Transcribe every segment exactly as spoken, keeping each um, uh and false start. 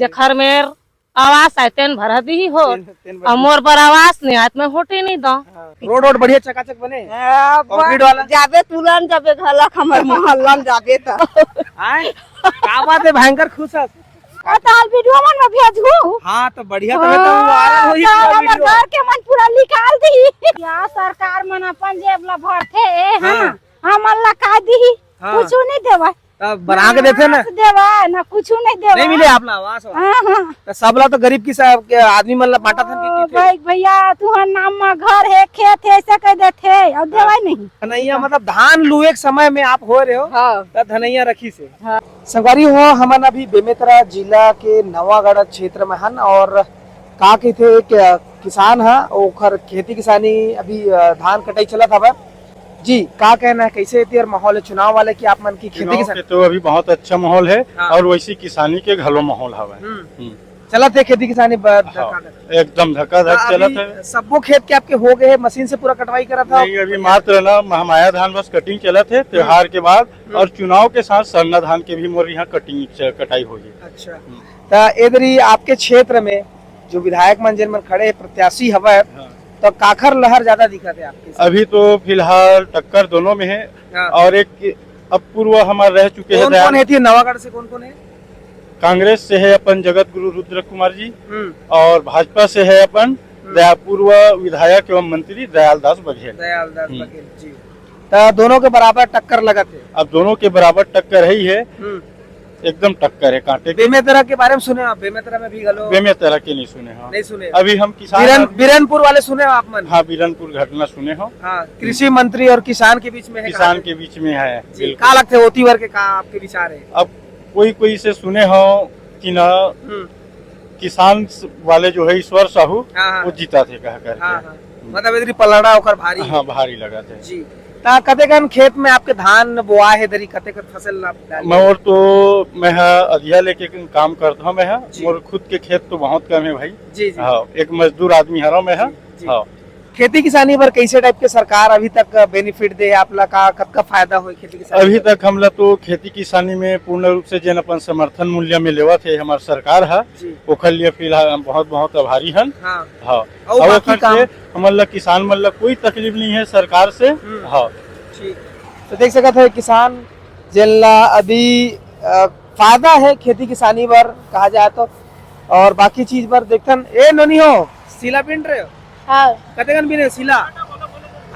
जेखर मेर आवास आय, तेन भरा दिही होट। तेन, तेन भरा अउ मोर बर आवास नहीं आय, त मैं होटे नहीं दो। हाँ। रोड, रोड बढ़िया चकाचक बने? हाँ, कंक्रीट वाला? जाबे तुलन, जाबे घलक हमर मोहल्ला में जाबे त। आय? का बात है, भयंकर खुश हस? आ, ताल वीडियो मन में भेजहू। हाँ, तो बढ़िया, तबे तो हाँ, वायरल होही तो पूरा हमर वीडियो। घर के मन पूरा निकाल दिही। या सरकार मन अपन जेब ला भरथे, ए, हाँ। हाँ। हमन ला का दिही? हाँ। कुछु नहीं देवय। तब बना के देथे ना। आवास देवय, ना कुछु नहीं देवय। नहीं मिले आप ला आवास वास? हाँ, हाँ। तो सबला तो गरीब की सब के आदमी मन ला बांटत हन कि ओ, किथे? भाई, भैया, तुहर नाम मा घर है, खेत है, ऐसे कह देथे, अउ देवय नहीं। नहीं, मतलब धान लुए के समय में आप हो रहे हो, हाँ। तो धनैया रखी से। हाँ। संगवारी हो, हमन अभी बेमेतरा जिला के नवागढ़ क्षेत्र में हन और का कहिथे, एक, अ, किसान ह, ओखर खेती किसानी अभी, अ, धान कटाई चलत हवय। जी, का कहना है, कैसे एती और माहौल है चुनाव वाले की आप मन की खेती चुनाव किसानी? के तो अभी बहुत अच्छा माहौल है हाँ। और वैसी किसानी के घलो माहौल हवय। हम्म। हम्म। चलत है खेती किसानी ब-, हाँ, धकाधक। एकदम धकाधक हाँ, चलत अभी है। सब्बो खेत के आपके हो गए हैं, मशीन से पूरा कटवाई करत हव? नहीं, अभी मात्र ना महामाया धान बस कटिंग चलत है, हम्म। त्योहार के बाद, हम्म। और चुनाव के साथ सरना धान के भी मोर यहाँ कटिंग च-, कटाई होही। अच्छा। हम्म। त ए दरी आपके क्षेत्र में जो विधायक मन जेन मन खड़े हे, प्रत्याशी हवय, हाँ। तो काखर लहर ज्यादा दिखत हे आपके? अभी तो फिलहाल टक्कर दोनों में है हाँ। और एक अब पूर्व हमार रह चुके हैं कौन, दयाल कौन है थी नवागढ़ से, कौन, कौन है? कांग्रेस से है अपन जगत गुरु रुद्र कुमार जी हम्म। और भाजपा से है अपन हम्म। दया-, पूर्व विधायक एवं मंत्री दयाल दास बघेल। दयाल दास हम्म। बघेल जी। त दोनों के बराबर टक्कर लगत है। अब दोनों के बराबर टक्कर है ही है। हम्म। एकदम टक्कर है कांटे के। बेमेतरा के बारे में सुने आप? बेमेतरा में भी घलो बेमेतरा के नहीं सुने, हाँ। नहीं सुने? अभी हम किसान बिरन-, आदमी। बिरनपुर वाले सुने हो आप मन? हाँ, बिरनपुर घटना सुने हो। हाँ, कृषि मंत्री और किसान के बीच में है किसान कहानी। के बीच में है, जी, बिल्कुल। का लगते होती वर्ग के, का आपके विचार है? अब कोई कोई से सुने हो कि ना, हम्म। किसान स-, वाले जो है ईश्वर साहू, हाँ, हाँ। वो जीता थे कह करके। हाँ, हाँ। हम्म। मतलब इधर पलड़ा ओकर भारी है। हाँ, भारी लगा थे। जी। ता कतेकन खेत में आपके धान बोआ है, दरी कतेकन फसल आप डाले? मैं और तो, मैं हा अधिया लेके काम करता हूँ, मैं हा। जी। मोर खुद के खेत तो बहुत कम है भाई। जी, जी। हाँ, एक मजदूर आदमी हरा मैं हा। जी, जी। हाँ। खेती किसानी बर कैसे टाइप के सरकार अभी तक बेनिफिट दे आप ला, का कतका फायदा होए खेती किसानी अभी बर? तक हमला तो खेती किसानी में पूर्ण रूप से जेन अपन समर्थन मूल्य में लेवत हे हमार सरकार हा, जी। ओखर लिए फिलहाल हम बहुत बहुत आभारी हन। हाँ। हाँ। अउ और बाकी ओखर काम? से हमन ला किसान मन ला कोई तकलीफ नहीं है सरकार से। हम्म। हाँ। ठीक। तो देख सकत है किसान जेन ला अभी, अ, फायदा है खेती किसानी बर कहा जाए तो, और बाकी चीज बर देखथन। ए नोनी हो, सीला बिन रहे हो? हाँ। कतेकन बिने हो सीला?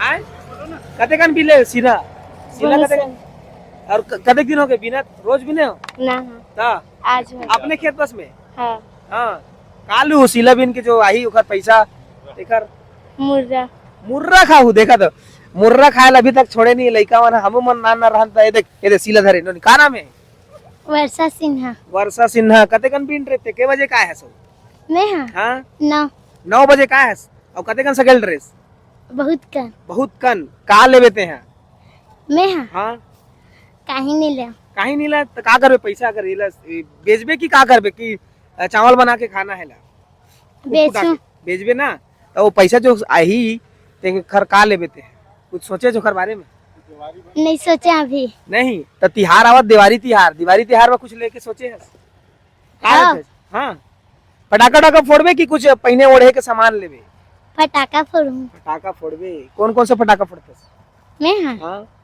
आय? कतेकन बिले हो सीला? सीला बोलो कतेकन? सर। और क-, कतेक दिन हो गए बिनत? रोज बिने हो? ना, हाँ। ता? आज हो। अपने खेत बस में? हाँ। हाँ। कालू सीला बिन के जो आही ओकर पैसा, एकर मुर्रा। मुर्रा खाहू, देखा तो। मुर्रा खाए ला अभी तक छोड़े नहीं लइका मन, हमू मन नान ना रहन त, ये देख, ये देख, सीला धरे, नोनी, का नाम है? वर्षा सिन्हा। वर्षा सिन्हा, कतेकन बिन रहे ते, के बजे का है सो? मैं हाँ? हाँ? नौ। नौ बजे का है? और कतेकन सकेल ड्रेस? बहुत कन। बहुत कन, का लेबे ते हैं? मैं हाँ? हाँ? काहे नहीं ले। काहे नहीं ला, तो का करबे पैसा अगर इला, ए, बेचबे कि का करबे कि, अ, चावल बना के खाना है ला? कुट कुटा बेचूं। के। बेचबे ना, तो वो पैसा जो आही, ते खर का लेबे ते? कुछ सोचे जो ओकर बारे में? नहीं सोचे अभी। नहीं, तो तिहार आवत, दिवाली तिहार, दिवाली तिहार में कुछ लेके सोचे हस? का हाँ। लेते हस? हाँ। पटाखा, टाखा फोड़बे कि कुछ पहिने ओढ़े के सामान लेबे? पटाखा फोड़ूं। पटाखा फोड़बे? कौन कौन से पटाखा फोड़ते हस? मैं हाँ। हाँ।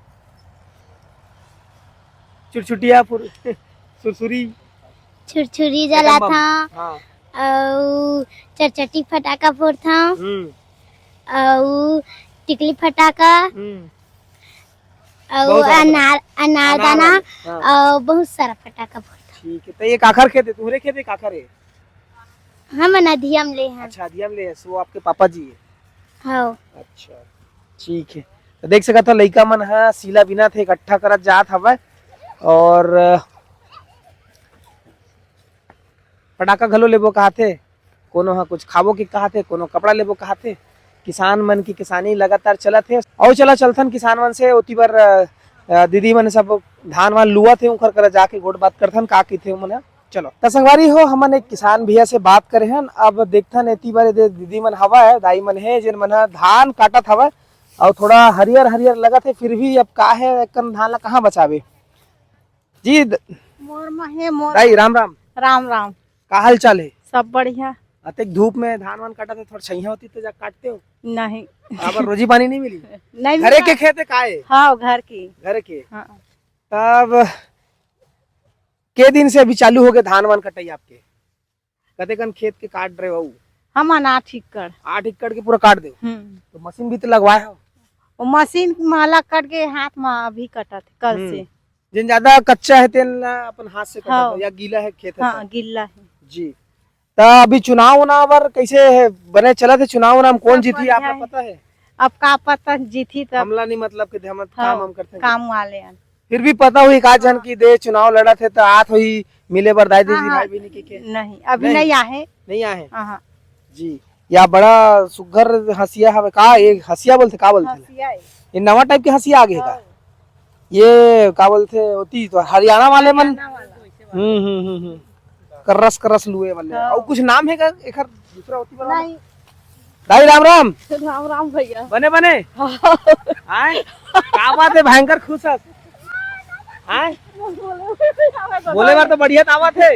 चुरचुटिया फुर-, सुरसुरी। छुरछुरी एटम जलात बम। हाँ। अउ चरचटी फटाका फोड़थंव। हम्म। अउ टिकली फटाका। हम्म। अउ बहुत सारा अनार, फटाका। अनार अनार दाना। वाले, हाँ। अउ बहुत सारा फटाका फोड़थंव। ठीक है, तो ये काखर खेत है? तुम्हरे खेत है, काखर है? हमन अधिया म ले हन। अच्छा, अधिया म ले है, सो आपके पापा जी है? हाँ। अच्छा, ठीक है। तो देख सकत हो, लइका मन ह सीला बिनत हे, इकट्ठा करत जात हवय। और पटाखा घलो लेबो कहाथे, कोनो ह कुछ खाबो के कहाथे, कोनो कपड़ा लेबो कहाथे। किसान मन की किसानी लगातार चलत हे। अउ चला चलथन किसान मन से, ओती बर, अ, अ, दीदी मन सब धान वान लुवत हे, उंखर करा जाके गोठ बात करथन, का कहिथे ओमन ह। चलो, त संगवारी हो, हमन एक किसान भैया से बात करे हन। अब देखथन, एती बर दे-, दीदी मन हवय, दाई मन हे, जेन मन ह धान काटत हवय, अउ थोड़ा हरियर हरियर लगत हे, फिर भी अब का हे, एकन धान ला कहाँ बचाबे? जी द-, मोर म हे, मोर दाई, राम राम। राम राम। का हाल चाल हे? सब बढ़िया। अतेक धूप में धान वान काटत हे, थोड़ा छइहां होती त जा काटते हो। नहीं। काबर रोजी पानी नहीं मिली? नहीं घरे मिला। के खेत हे का हे? हाँ, घर की। घरे के। हाँ। तब के दिन से अभी चालू हो गए धान वान कटाई आपके? कतेकन खेत के काट रहे हो? हमन आठ एकड़। आठ एकड़ के पूरा काट दे। हम्म। तो मशीन भी तो लगवाए हो? वो मशीन माला कट के हाथ में अभी कटत हे, कल हम्म। से। जिन ज्यादा कच्चा है तेन ला अपन हाथ से कटा हाँ। दो, या गीला है खेत है हाँ, तो? गिल्ला है। जी। तो अभी चुनाव उनाव बर कैसे है, बने चलत हे चुनाव उनाव में कौन सब जीती, आप बढ़िया लोग है। पता है? अब का पता जीती तब। हमला नहीं मतलब कि हम हाँ, काम हम करते हैं। काम वाले हैं। फिर भी पता हुई का जन हाँ। की दे चुनाव लड़त हे तो आत हुई मिले बर दाई दीदी हाँ, हाँ। भाई बहनी के, के? नहीं, अभी नहीं। नहीं आए। नहीं आए। हाँ, हाँ। जी। या बड़ा सुग्घर हंसिया हवे का? ये हंसिया बोलथे का बोलथे? हंसिया है। ये नवा टाइप के हंसिया आ गए का? हाँ। ये का बोलथे होती तो हरियाणा वाले मन। हरियाणा वाला। हम्म हम्म हम्म हम्म। करस करस लुए वाले। हाँ। और कुछ नाम है का एकर दूसरा होती वाला? नहीं। दाई राम राम। राम राम भैया। बने बने। हाँ। आय? का बात है, भयंकर खुश हस? आय? बोले बोले बोले बोले बार तो बढ़िया दावत है।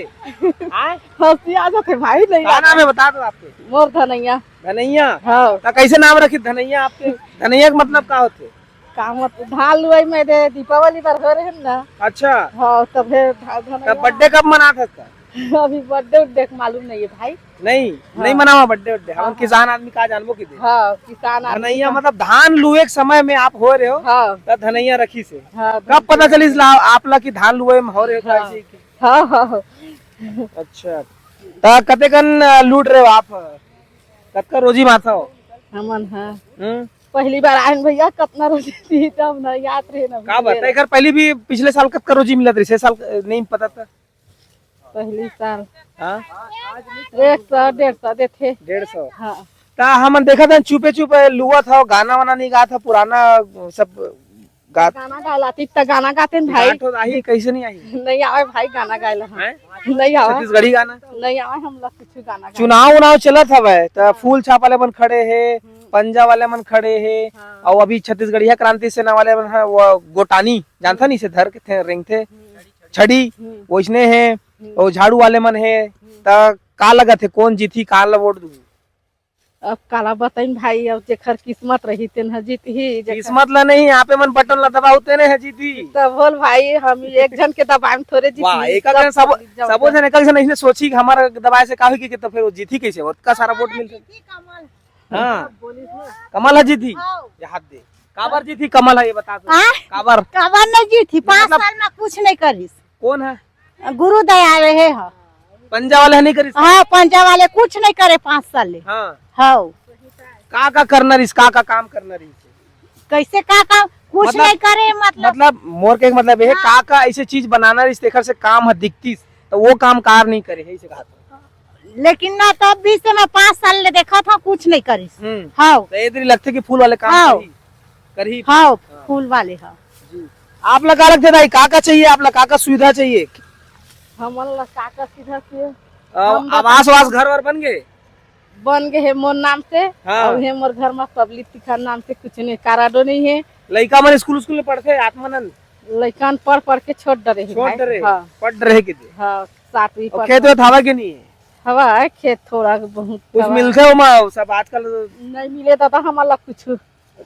आय? हंसी आ जाते भाई, नहीं का आता। नाम है बता दो आपके? मोर धनैया। धनैया? हाँ। तो कैसे नाम रखी धनैया आपके? धनैया का मतलब का होते? का मत धान लुआई में दे दीपावली बार हो रहे हैं ना। अच्छा। हाँ, तब है धा-, धनैया तब बर्थडे कब मनात हस का? अभी बर्थडे उड्डे के मालूम नहीं है भाई। नहीं, हाँ। नहीं मनावा बर्थडे उड्डे। हम हाँ, किसान आदमी का जानबो की दे। हाँ, किसान आदमी धनैया का। मतलब धान लुए के समय में आप हो रहे हो, हाँ। तो धनैया रखी से। हाँ, कब पता धनैया। चलिस ला आप ला कि धान लुए में हो रहे हो हाँ। ऐसे ही? हाँ, हाँ, हाँ। अच्छा, तो कतेकन, अ, लूट रहे हो आप? कतका रोजी माथा हो? हमन, हाँ। हम्म। पहली बार आए हैं भैया, कतना रोजी थी तब ना याद रहे ना, का भूल बात है, गए। एकर पहली भी पिछले साल कतका रोजी मिलत रहिस, ए साल, अ, नहीं पता था? पहली साल। हाँ? एक सौ, डेढ़ सौ देथे। डेढ़ सौ? हाँ। ता हमन देखत हन चुपे चुपे लुवत हव, गाना वाना नहीं गात हव, पुराना सब गात। गाना गा लाती त गाना गाते न भाई। गात हो आही, कैसे नहीं आही? नहीं आवे भाई गाना गाए ला। हैं? नहीं आवे। छत्तीसगढ़ी गाना? नहीं आवे हमला कुछ गाना गाए। चुनाव उनाव चलत हवय, त फूल छाप वाले मन खड़े हे, हम्म। पंजा वाले मन खड़े हे, हाँ। अउ अभी छत्तीसगढ़िया क्रांति सेना वाले मन ह, वो गोटानी, जानथा नहीं से धर के थे, रेंगथे, हम्म। छड़ी, हम्म। वइसने हे, हम्म। अउ झाड़ू वाले मन हे, हम्म। त का लगत हे, कौन जीतही, काला वोट दूही? अब काला बताइन भाई, अब जेखर किस्मत रही, तेन ह जीतही, जेखर किस्मत ला नहीं, आप मन बटन ला दबाओ, तेने ह जीतही। तब बोल भाई, हम एक झन के दबाए में थोड़े जीतही, वाह, एक सब झन सब, कोई जब सबो जब झन एक झन अइसने सोची कि हमारा दबाए से का होही कि, कि तो फिर वो जीतही कैसे? ओतका सारा वोट मिल जीतही कमल। हाँ। बोलिस ना। कमल ह जीतही? हाँ। ये हाथ दे। काबर जीतही कमल ह, ये बता दो। हाँ? काबर? काबर नहीं जीतही? पाँच मतलब साल में कुछ नहीं करिस। कौन है? गुरु दया रहे ह। पंजा वाले ह नहीं करिस? हाँ, पंजा वाले कुछ नहीं करे पाँच साल ले। हाँ। हाँ। का का करना रहिस, का का काम करना रहिस? कैसे का काम? कुछ मतलब, नहीं करे, मतलब। मतलब, मोर के मतलब ये, हाँ। का का ऐसे चीज बनाना रहिस, तेखर से काम ह दिखतिस, तो वो काम कार नहीं करे, ऐसे कहा था। लेकिन ना, तब भी से मैं पाँच साल ले देखा था, कुछ नहीं करिस। हम्म। हाँ। तो ये दरी लगथे कि फूल वाले काम हाँ। करही, करही। हाँ, हाँ। फूल वाले, हाँ। जी। आप ला का लगथे दाई, का का चाहिए आप ला, का का सुविधा चाहिए? हमन ला का का सुविधा चाहिए? अ, हम बता आवास वास घर वर बन गए? बन गए हे मोर नाम से, हाँ। अउ हे मोर घर में पब्लिक तिखर नाम से कुछ नहीं, कारडो नहीं है। लइका मन स्कूल स्कूल में पढ़थे, आप मनन? लइका मन पढ़ पढ़ के छोड़ डरे हे छोड़ भाई। डरे? हाँ। पढ़ डरे के दे? हाँ, सातवीं अउ पढ़ खेत रहे। वेत हवा के नहीं है? हवा है, खेत थोड़ा बहुत कुछ हवा मिलथे है। ओमा, सब आजकल नहीं मिले दादा, हमन ला कुछ।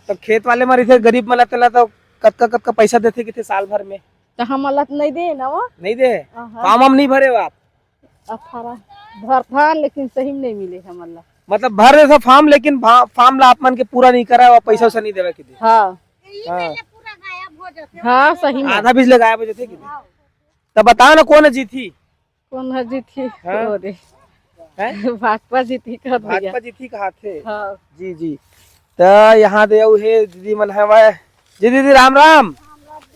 तो खेत वाले में रहिथे, गरीब मन ला, तेला तो कतका कतका पैसा देथे किथे साल भर में? तो हमन ला तो नहीं दे ना वो। नहीं दे? हाँ, हाँ। फॉर्म हम नहीं भरे हो आप? अठारह भरथन, लेकिन सही में नहीं मिले हमन ला। मतलब भर देथे फॉर्म, लेकिन भा-, फॉर्म ला आप मन के पूरा नहीं करा और पैसा हाँ। वैसा नहीं देवे के दे। हाँ। हाँ। हाँ, सही में। आधा बीच ले गायब हो जाथे कि नहीं? हाँ। तब बताओ ना, कौन जीतही? कौन ह जीतही? हाँ? ओ रे। हैं? भाजपा जीतही कहत भैया। भाजपा जीतही कहाथे? हाँ। जी, जी। त यहाँ दे अउ हे दीदी मन हवय। जी दीदी, राम राम।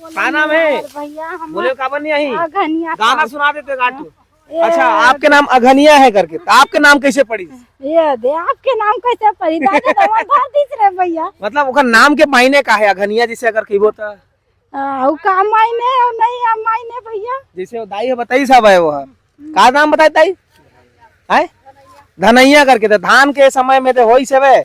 का नाम है? अरे भैया, हम बोले, काबर नहीं आही? अघनिया गाना साहब। सुना देते गा तू। ए, अच्छा, आपके नाम अघनिया है करके, तो आपके नाम कैसे पड़ी? ये दे, आपके नाम कैसे पड़ी? दादा, तो हम भर दीस रे भैया। मतलब, ओकर नाम के मायने का है अघनिया, जैसे अगर कहिबो तो? आ, उ का मायने अउ नहीं आ मायने भैया? जैसे वो दाई ह बताइस हवय वो ह। का नाम बताए दाई? हैं? धनैया करके। तो धान के समय में तो होइस हवय,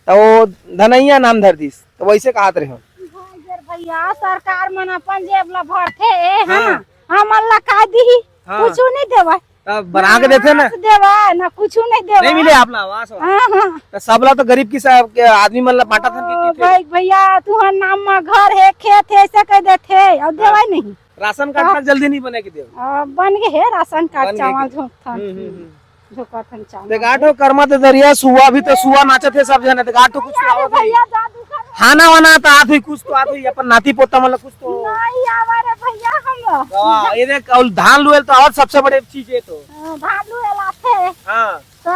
तो वो धनैया नाम धर दीस, तो वैसे कहत रहे हो। हाँ, इधर भैया, सरकार मन अपन जेब ला भरथे, है ना? हाँ। हमन ला का दीही? हाँ। कुछु नहीं देवय। तब बना के देथे ना? आवास देवा, ना कुछ नहीं देवा। नहीं मिले आप ला आवास वाला? हाँ, हाँ। तो सबला तो गरीब की सब के आदमी मन ला बांटा था कि, ओ, कि भाई, भैया, तुहर नाम में घर है, खेत है, ऐसे कह देथे, और हाँ। देवा ही नहीं। राशन कार्ड हाँ। तक जल्दी नहीं बने के देव। आ, बन गए है राशन कार्ड, बन गए चावल के। झोंकथन। हम्म, हम्म, हम्म। झोंकथन चावल। देख, आठ हो कर्मा ददरिया, सुआ भी तो सुआ नाचत है सब जने। देख, आठ हो कुछ तो अरे आवत है। भैया, जादू कर। खाना वाना तो आत हुई, कुछ तो आत हुई, अपन नाती पोता मतलब कुछ तो। नहीं आवा रे भैया हम। वाह, ये देख, और धान लुएल तो और सबसे बड़े चीज है तो। हाँ, धान लुएल आथे। हाँ। तो?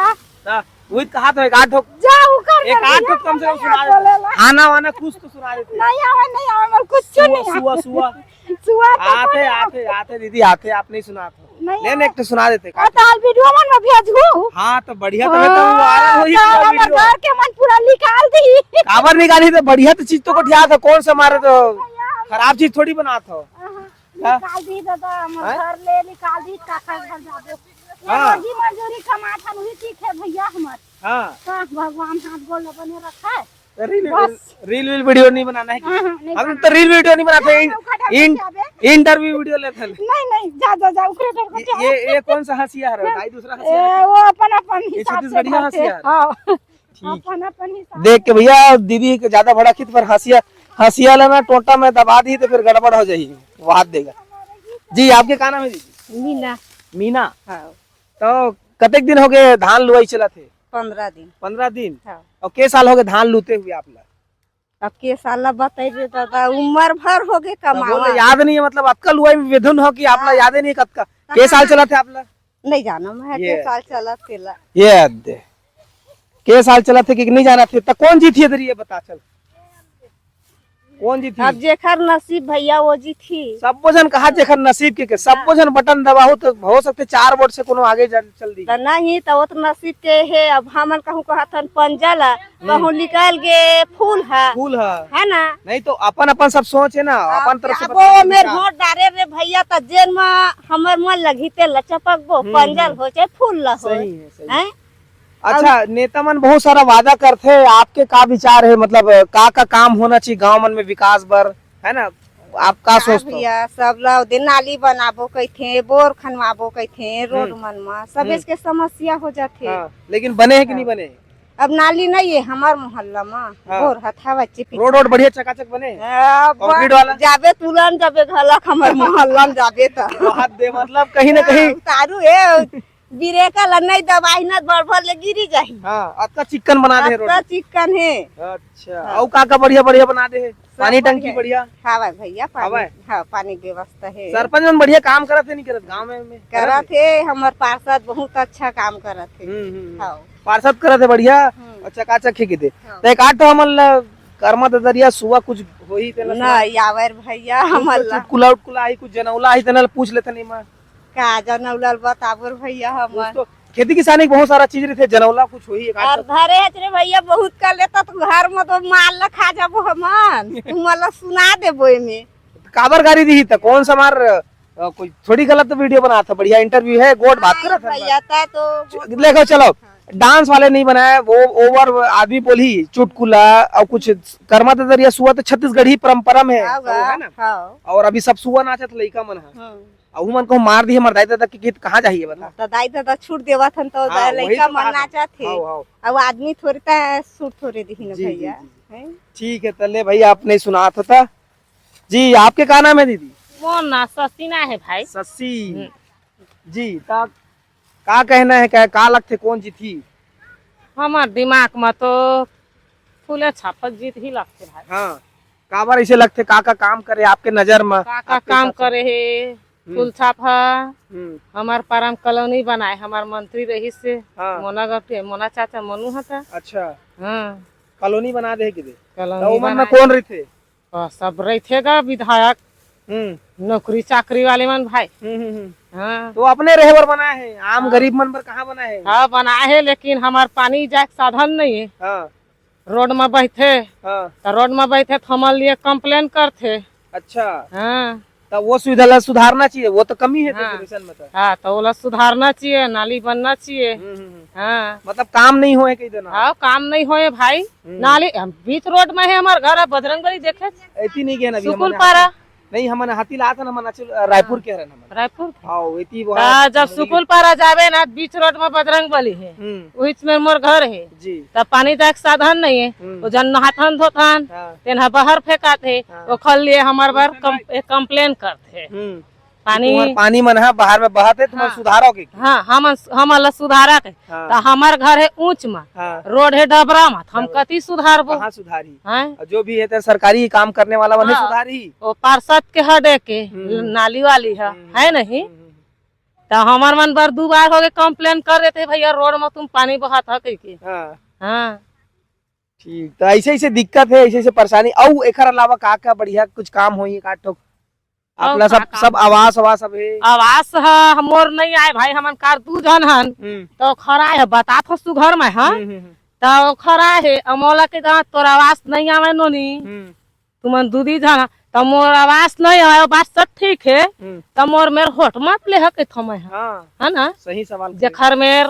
हाँ, वही कहा तो एक आध ठो, जा, उकर एक दे आध भैया, ठो कम से कम नहीं सुना आवे देते। बोलेला। खाना वाना कुछ तो सुना देते। नहीं आवे, नहीं आवे, मोर कुछ सुआ, नहीं सुआ, आवे। सुआ। सुआ तो आते, कोई आते, आते दीदी, आते, आप नहीं सुनात हो। नहीं ले, आवे। एक ठो सुना देते, और काट। तो हाल वीडियो मन में भेजहू। हाँ, तो बढ़िया, तबे तो वो वायरल हाँ, होई तो पूरा हमर वीडियो। घर के मन पूरा निकाल दी। काबर निकाली? तो बढ़िया तो चीज तो गोठियात हो, कौन सा मारे तो भैया, हम खराब चीज थोड़ी बनात हो। हाँ, हाँ। हाँ? निकाल दी दादा, हमर हाँ? घर ले निकाल दी, काका घर जाबो। ये हाँ। रोजी मजदूरी कमात हन, वही ठीक है भैया हमर। हाँ। का भगवान हाथ गोड़ ल बने रखे। तो रील, बस। रील वील वीडियो नहीं बनाना है कि? हाँ, हाँ, नहीं हम बनाना। तो रील वीडियो नहीं बनाते, हाँ, इन-, उखा डाल इन-, के आबे। इंटरव्यू वीडियो लेते हैं। नहीं, नहीं, जा, जा, जा, उखरे डर को ये, क्या? ये, ये कौन सा हंसिया है? हाँ। भाई, दूसरा हंसिया ए, है। वो अपन, अपन ये हिसाब से छत्तीसगढ़िया करते। हंसिया है। हाँ। ठीक। अपन, अपन हिसाब देख के से। भैया, दीदी के ज्यादा भड़कित पर हंसिया, हंसिया लेना टोटा में दबा दी तो फिर गड़बड़ हो जाही, वो हाथ देगा। जी, आपके का नाम है दीदी? मीना। मीना। हाँ। तो कतेक दिन हो गए धान लुआई चलत हे? पंद्रह दिन। पंद्रह दिन? हाँ। और के साल हो गए धान लूते हुए आप ला? अब के साल ला बताइबे दादा, उम्र भर हो गए तब वो कमावा। ला याद नहीं है, मतलब अतका लुआई में विधुन हो कि आप ला हाँ। याद ही नहीं कतका। के साल चलत हे आप ला? नहीं जानो मैं, ये के साल चलत तेला। ये हद दे। के साल चलत हे कि नहीं जानत हे, त कौन जीत हे दरी ये बता चल। कौन जीतही? अब जेखर नसीब भैया वो जीतही। सब्बो झन कहा जेखर नसीब के, के सब्बो हाँ। झन बटन दबाहू तो हो सकथे चार वोट से कोनो आगे जा, चल दी। त नहीं त वो तो नसीब के हे। अब हमन कहूँ कहत हन पंजा ला, हम्म। कहूँ निकल गे फूल हा। फूल हा। है ना? नहीं तो अपन अपन सब सोच है ना, हाँ, अपन तरफ से अब बताओ वो मेर विचार। वोट डारे रे भैया त जेन म हमर मन लगही तेन ला चपकबो, हम्म, पंजा ल हम्म। हो चाहे फूल ला हो। सही है, सही है। हैं? अच्छा, अब नेता मन बहुत सारा वादा करथे, आपके का विचार है? मतलब, का, का काम होना चाहिए गांव मन में विकास बर, है ना? आप का हाँ सोचते हो? भैया, सब ला ओदे नाली बनाबो कहिथे, बोर खनवाबो कहिथे, रोड हम्म। मन मा सब हम्म। इसके समस्या हो जाथे। हाँ, लेकिन बने है कि हाँ। नहीं बने? अब नाली नहीं है हमार मोहल्ला मा, हाँ। बोर हथावा चिपी रोड, रोड बढ़िया चकाचक बने? हाँ, अब कंक्रीट वाला? जाबे तुरंत जाबे घलक हमार मोहल्ला में जाबे त। बात दे, मतलब, कहीं ना कहीं हाँ, उतारू है। बिरेका ल नहीं दबाही न, बड़ भर ले गिरी जाही। हाँ, अतका चिक्कन बना दे हे रोड। अतका चिक्कन हे। अच्छा, हाँ। अउ का का बढ़िया बढ़िया बना दे हे? सब पानी टंकी बढ़िया। बढ़िया? हवय भैया, पानी, हवय? हाँ, पानी व्यवस्था हे। सरपंच मन बढ़िया काम करत हे, नहीं करत गाँव में, में? करत करत हे? हे, हमर पार्षद बहुत अच्छा काम करत हे। हम्म, हम्म, हम्म। हाँ। पार्षद करत हे बढ़िया हम्म। और चकाचक हे किते। हाँ। त एक आध ठो हमन ल कर्मा ददरिया सुआ कुछ होही तेला सुना। नहीं आवर भैया, कुछ हमन तो ला। चुटकुला उटकुला आही, कुछ जनौला आही, तेला पूछ लेथन एमा। का जनौला ल बताबो रे भैया हमन। कुछ तो खेती किसानी के बहुत सारा चीज रहिथे, जनौला कुछ होही एक आध अउ ठो। धरे हच रे भैया, बहुत कर लेता तो घर में तो मार ल खा जाबो हमन। तुमन ल सुना देबो एमे। काबर गारी दिही त कौन सा मार, अ, कोई थोड़ी गलत वीडियो बनात हे, बढ़िया इंटरव्यू है, गोठ बात नहीं करत हे। भैया, तै तो देखो, चलो, हाँ। डांस वाले नहीं बनाए, वो ओवर आदमी बोली, चुटकुला अउ कुछ कर्मा ददरिया सुआ तो छत्तीसगढ़ी परंपरा में है, हाँ, सब है ना? हाँ। और अभी सब सुआ नाचत लइका मन है। हाँ। अउ उमन को मार दिए, हमर दाई ददा के गीत कहाँ जाही ये बता? त दाई ददा छूट देवत हन तो हाँ, वही लइका तो मन कहा था। नाचत हे। हाँ, हाँ। अब आदमी थोड़ी त छूट थोड़े दिही न जी, जी, भैया, जी। हैं? ठीक है, त ले भैया, आप नहीं सुनात होता। जी, आपके का नाम है दीदी? मोर ना ससीना है भाई। ससी। हम्म। जी, त का कहना है, का, का लगथे, कौन जीतही? हमर दिमाग में तो फूले छापत जीतही लगथे भाई। हाँ, काबर ऐसे लगथे, का, का काम करे आपके नजर में, का, का आपके काम हिसाब से? करे हे, हम्म। फूल छाप ह, हम्म। हमर पारा म कॉलोनी बनाए, हमर मंत्री रहिस हे, हाँ। मोना गटे, मोना चाचा मनु ह त। अच्छा। हाँ। कॉलोनी बना दे हे कि दे? कॉलोनी त ओमन में बनाए। कौन रहिथे? हाँ, सब रहिथे गा विधायक, हम्म। नौकरी चाकरी वाले मन भाई। हम्म, हम्म, हम्म। हाँ। तो अपने रहे बर बनाए हे, आम हाँ। गरीब मन बर कहाँ बनाए हे? हाँ, बनाए हे, लेकिन हमार पानी जाए के साधन नहीं है। हाँ। रोड में बैठे, हाँ। तो रोड में बैठे तो हमारे लिए कंप्लेन करथे। अच्छा। हाँ। तो वो सुविधा ला सुधारना चाहिए, वो तो कमी है हाँ। पॉपुलेशन में तो। हाँ, तो ओला सुधारना चाहिए, नाली बनना चाहिए। हम्म, हम्म, हम्म। हाँ। मतलब काम नहीं होए कही देना। हाँ, काम नहीं होए भाई। हम्म। नाली, हम बीच रोड में है हमार घर, है बजरंगबली देखे। ऐसी नहीं कहना भी सुकुल हमारे पारा। यहाँ नहीं, हमन हाथी ला आथन, हमन actually, अ, रायपुर के हरन हमन। रायपुर के? हाँ, एती वो त है, जब मुंगेली। सुकुल पारा जाबे ना, बीच रोड में बजरंग बली हे, हम्म। उहिच में मोर घर हे। जी। त पानी जाए के साधन नहीं हे। हम्म। वो जन नहाथन धोथन, हाँ। तेन ह बाहर फेंकात हे, हाँ। ओखर लिए हमर बर कम-, एक complain करत हे। हम्म। पानी तुम्हर पानी मन ह बाहर में बहत हे, तुम्हर हाँ। सुधारो के? हाँ, हमन, हमन ला सुधारा के। हाँ। त हमर घर हे ऊंच म, हाँ। रोड हे डबरा म, त हम डबरा। कति सुधारबो? कहाँ सुधारी? हैं? और जो भी हे, त सरकारी काम करने वाला मन ही हाँ। सुधारी। वो पार्षद के हटे के, हम्म। नाली वाली ह, हम्म। है नहीं? हम्म, हम्म। त हमर मन बर दू बार हो गए, complain कर देते, "भैया, रोड में तुम पानी बहात ह," कह के। हाँ। हाँ। ठीक, त ऐसे, ऐसे दिक्कत हे, ऐसे, ऐसे परेशानी। अउ एकर अलावा का, का बढ़िया कुछ काम होही, का ठोक? अउ आपला का सब, काम? सब आवास, आवास सब हे? आवास ह, मोर नहीं आए भाई, हमन कार दू झन हन, हम्म। त खड़ा हे, बतात हो सुघर में, हाँ? हम्म, हम्म, हम्म। त खड़ा हे, अमोला के जहाँ तोर आवास नहीं आवे नोनी, हम्म। तुमन दू दी झन, त मोर आवास नहीं आए, बात सब ठीक हे, हम्म। त मोर मेर होट मत ले हके थमे ह, हाँ। है ना? सही सवाल करे। जेखर मेर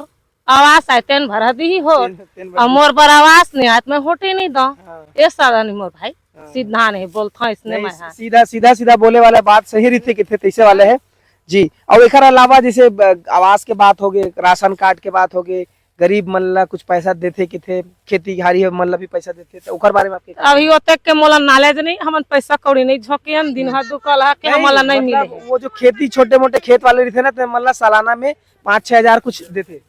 आवास आए, तेन भरा दी ही हो। तेन, तेन भरा अब दी। मोर बर आवास नहीं आए, त मैं होटे नहीं दो। हाँ। ये सारा नहीं मोर भाई, हाँ। सीधा नहीं बोलता इसने नहीं, मैं, हाँ। सीधा, सीधा, सीधा बोले वाला बात सही रीते के थे, तैसे वाले है। जी, और एकर अलावा जैसे, अ, आवास के बात हो गए, राशन कार्ड के बात हो गए, गरीब मन ला कुछ पैसा देथे के थे, खेती किहारी मन ला भी पैसा देथे, तो ओकर बारे में आपके का अभी ओतेक के मोला knowledge नहीं, हमन पैसा कौड़ी नहीं झोंकियन, दिन हम्म। हा दू कलहा के नहीं, हमन ला नहीं मतलब मिले हे। वो जो खेती छोटे मोटे खेत वाले रहिथे ना, तो मन ला सालाना में पाँच छह हजार कुछ देथे।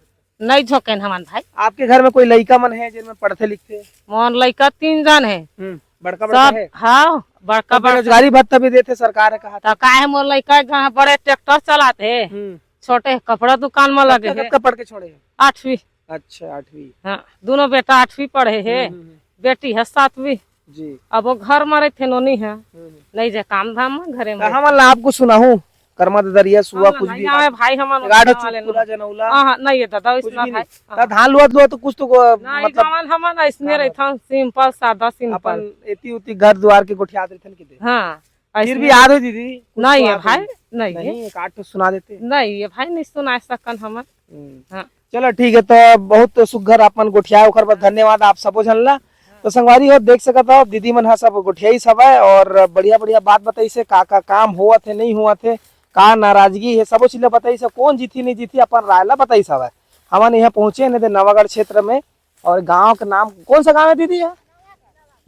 नहीं झोंकेन हमन भाई। आपके घर में कोई लइका मन है जिनमें पढ़थे लिखथे? मोर लइका तीन जन है। हम्म, बड़का बड़का सब, है? हाँ, बड़का तो बड़का। बेरोजगारी भत्ता भी देथे सरकार है कहा तो था। काहे मोर लइका एक जन बड़े ट्रैक्टर चलाथे, हम्म। छोटे कपड़ा दुकान में लगे कतका, है। कतका पढ़ के छोड़े है? आठवीं। अच्छा, आठवीं। हाँ, दोनों बेटा आठवीं पढ़े है, हम्म, हम्म, हम्म। बेटी है सातवीं। जी। अब वो घर में रहिथे नोनी है, हम्म, हम्म। नहीं जे काम धाम में घरे में तो रहिथे। हमन ला आपको सुनाहू, करमा ददरिया सुआ हमन कुछ नहीं भी जावे बात? भाई, हमन एगारह उतना वाले चुटकुला नहीं। जनौला? हाँ, हाँ, नहीं है दादा, कुछ इसना भी भाई। नहीं? हाँ। तो धान लुआ लुआ तो कुछ तो को-, नहीं, मतलब जवान हमन ऐसने हाँ। रहिथन, simple, सादा, simple। अपन एती उती घर दुआर के गोठियात रहिथन कि दे? हाँ, फिर ऐसने भी याद हो दीदी? कुछ नहीं तो है याद भाई, होगी। नहीं है। नहीं, एक आध ठो सुना देते। नहीं है भाई, नहीं सुना सकन हमन। हम्म। हाँ। चलो ठीक है, तो बहुत सुघर आप मन गोठियाए, ओकर बर धन्यवाद आप सबो झन ला। तो संगवारी हो, देख सकत हो, दीदी मन ह सब गोठियाई सब है और बढ़िया बढ़िया बात बताई से, का का काम होवत है, नहीं होवत है, का नाराजगी है, सबो चीज ला बताई से, कौन जीती नहीं जीती, अपन राय ला बताई सब है। हमन यहाँ पहुंचे हैं नवागढ़ क्षेत्र में, और गांव का नाम, कौन सा गांव है दीदी? यहाँ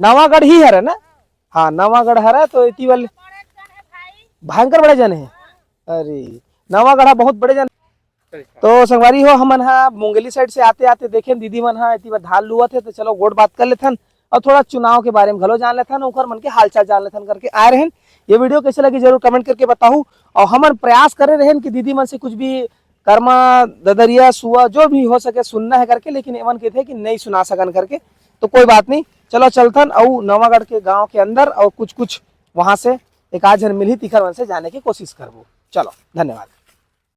नवागढ़ ही है ना? हाँ, नवागढ़ हरा तो एती वाले भयंकर बड़े जन है। अरे, नवागढ़ बहुत बड़े जन। तो संगवारी हो, हमन हा मुंगेली side से आते आते देखेन दीदी मन हा एती बर धान लुवत हे, तो चलो गोठ बात कर लेथन और थोड़ा चुनाव के बारे में घलो जान लेथन, ओकर मन के हालचाल जान लेथन करके आए रहेन। ये video कैसे लगी जरूर comment करके बताहू। और हमन प्रयास करे रहेन कि दीदी मन से कुछ भी करमा, ददरिया, सुआ जो भी हो सके सुनना है करके, लेकिन एमन कहते हैं कि नहीं सुना सकन करके। तो कोई बात नहीं, चलो चलथन अउ नवागढ़ के गांव के अंदर और कुछ कुछ वहां से एक आध झन मिलही, तिखर मन से जाने की कोशिश करबो। चलो, धन्यवाद।